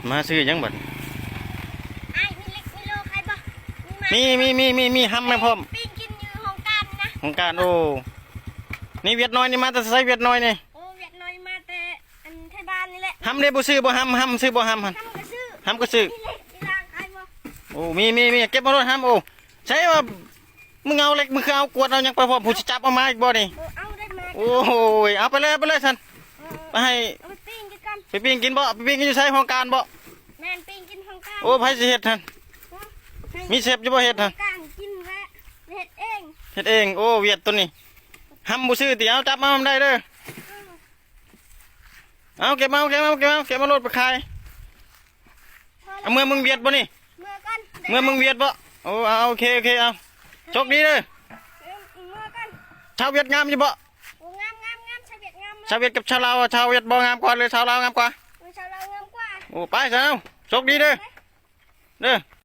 ມາຊື້ຫຍັງບັດ? ອ້າຍ ມີເຫຼັກມີໂລຂາຍບໍ່? ມີ ມີ ມີ ມີ ມີ ມີ ຫ້ຳແມ່ພ້ອມ ປີ້ງກິນຢູ່ຫ້ອງການນະ ຫ້ອງການ. ໂອ້ ນີ້ຫວຽດນ້ອຍນີ້ມາແຕ່ໃສ? ຫວຽດນ້ອຍນີ້ ໂອ້ ຫວຽດນ້ອຍມາແຕ່ອັນໄທບ້ານນີ້ແຫຼະ. ຫ້ຳເດ້ ບໍ່ຊື້ບໍ່? ຫ້ຳ ຫ້ຳຊື້ບໍ່? ຫ້ຳຫັ້ນ ຫ້ຳກໍຊື້ ຫ້ຳກໍຊື້. ມີເຫຼັກມີລາງຂາຍບໍ່? ໂອ້ ມີ ມີ ມີ ເກັບມາໂລດ ຫ້ຳ. ໂອ້ ໃຊ່ວ່າ ມຶງເອົາເຫຼັກ ມຶງຄືເອົາກວດເອົາຫຍັງໄປພ້ອມ? ຜູ້ຊິຈັບເອົາມາອີກບໍ່ນີ້? ເອີ ເອົາໄດ້ມາ. ໂອ້ຍ ເອົາໄປເລີຍ ເອົາໄປເລີຍຊັ້ນ. ເອີ ໄປໃຫ້ ເອົາໄປປີ້ງກິນກ່ອນ. ໄປປີ້ງກິນບໍ່? ໄປປີ້ງກິນຢູ່ໃສ? ຫ້ອງການບໍ່? ແມ່ນ ປີ້ງກິນຫ້ອງການ. ໂອ້ ໃຜຊິເຮັດຫັ້ນ? ຮະ? ມີເຊັບຢູ່ບໍ່ເຮັດຫັ້ນ? ຫ້ອງການກິນແລ້ວ ເຮັດເອງ ເຮັດເອງ. ໂອ້ ຫວຽດໂຕນີ້ ຫ້ຳບໍ່ຊື້ຕິ? ເອົາ ຈັບມານຳໄດ້ເດີ. ເອີ ເອົາ ເກັບມາ ເກັບມາ ເກັບມາ ເກັບມາໂລດໄປຂາຍ. ເອົາ ເມືອເມືອງຫວຽດບໍ່ນີ້? ເມືອກ່ອນ ເມືອເມືອງຫວຽດບໍ່? ໂອ້ ເອົາ ໂອເຄ ໂອເຄ ເອົາ ໂຊກດີເດີ. ເອີ ເມືອກ່ອນ. ຊາວຫວຽດງາມຢູ່ບໍ່? ໂອ້ ງາມ ງາມ ງາມ ຊາວຫວຽດງາມ. ຊາວຫວຽດກັບຊາວລາວ ຊາວຫວຽດບໍ່ງາມກວ່າ ຫຼືຊາວລາວງາມກວ່າ? ໂອ້ ຊາວລາວງາມກວ່າ. ໂອ້ ໄປຊະ ເອົາ ໂຊກດີເດີ ເດີ.